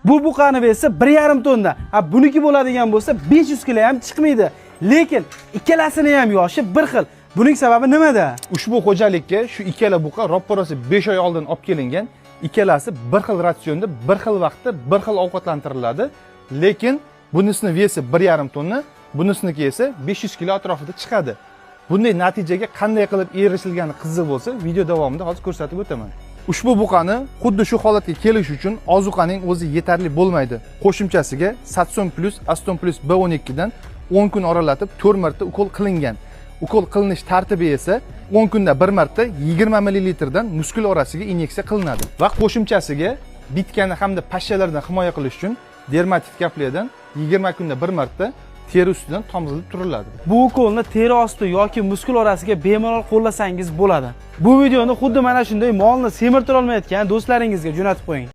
Bu buqani вес i 1,5 tonna. Ha, buniki bo'ladigan bo'lsa 500 kilo ham chiqmaydi. Lekin ikkalasini ham yoshi bir xil. Buning sababi nimada? Ushbu xo'jalikka shu ikkala buqa roppa-rosa 5 oy oldin olib kelingan. Ikkalasi bir xil ratsionda, bir xil vaqtda, bir xil ovqatlantiriladi. Lekin bunisini вес i 1,5 tonna, bunisiniki esa 500 kilo atrofida chiqadi. Bunday natijaga qanday qilib erishilgani qiziq bo'lsa, video davomida hozir ko'rsatib o'taman. Ushbu buqani xuddi shu holatga kelish uchun ozuqaning o'zi yetarli bo'lmaydi. Qo'shimchasiga Satson Plus, Aston Plus B12 dan 10 kun oralatib 4 marta ukol qilingan. Ukol qilinish tartibi esa 10 kunda bir marta 20 ml dan muskul orasiga inyeksiya qilinadi va qo'shimchasiga bitkani hamda pashshalardan himoya qilish uchun dermatit капля dan 20 kunda bir marta teri ustidan tomizilib turiladi. Bu ukolni teri osti yoki muskul orasiga bemalol qo'llasangiz bo'ladi. Bu videoni xuddi mana shunday molni semirtira olmayotgan do'stlaringizga jo'natib qo'ying.